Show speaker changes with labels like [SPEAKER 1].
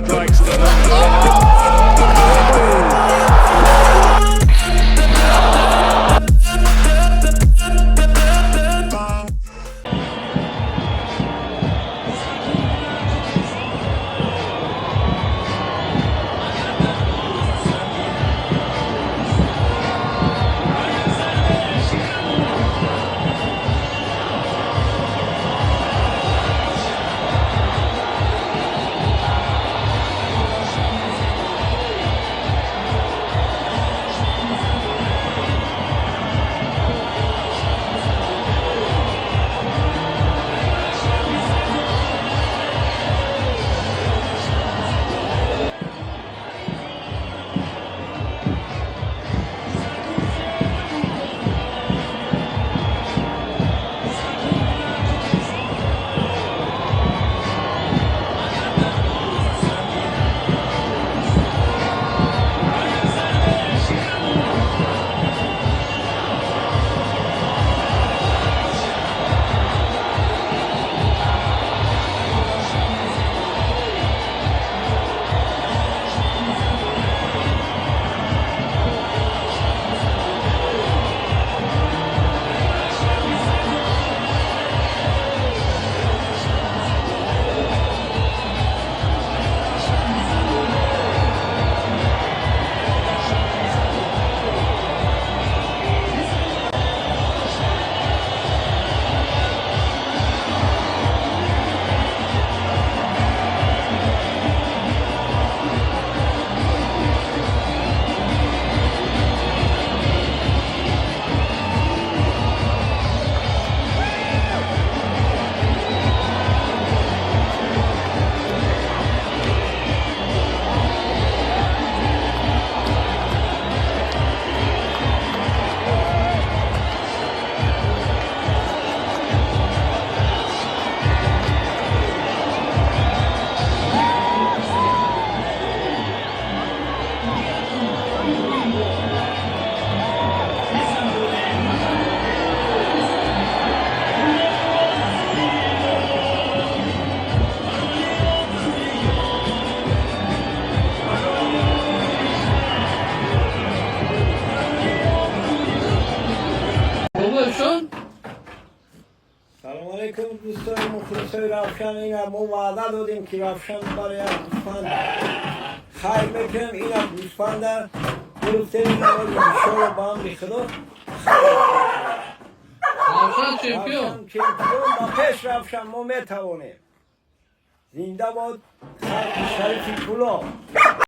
[SPEAKER 1] Strikes at the moment.
[SPEAKER 2] Бобоҷон.
[SPEAKER 3] Салом алейкум, дӯстони мухлисои Равшан. Ина мо ваъда додем, ки Равшан барои як гӯсфанд хайр мекунем. Ина гӯсфанда гирифтем, иншолло, ба амри Худо.
[SPEAKER 2] Равшан чемпион.
[SPEAKER 3] Равшан чемпион, ба пеш, Равшан, мо метавонем. Зинда бод халқи шарифи Кӯлоб.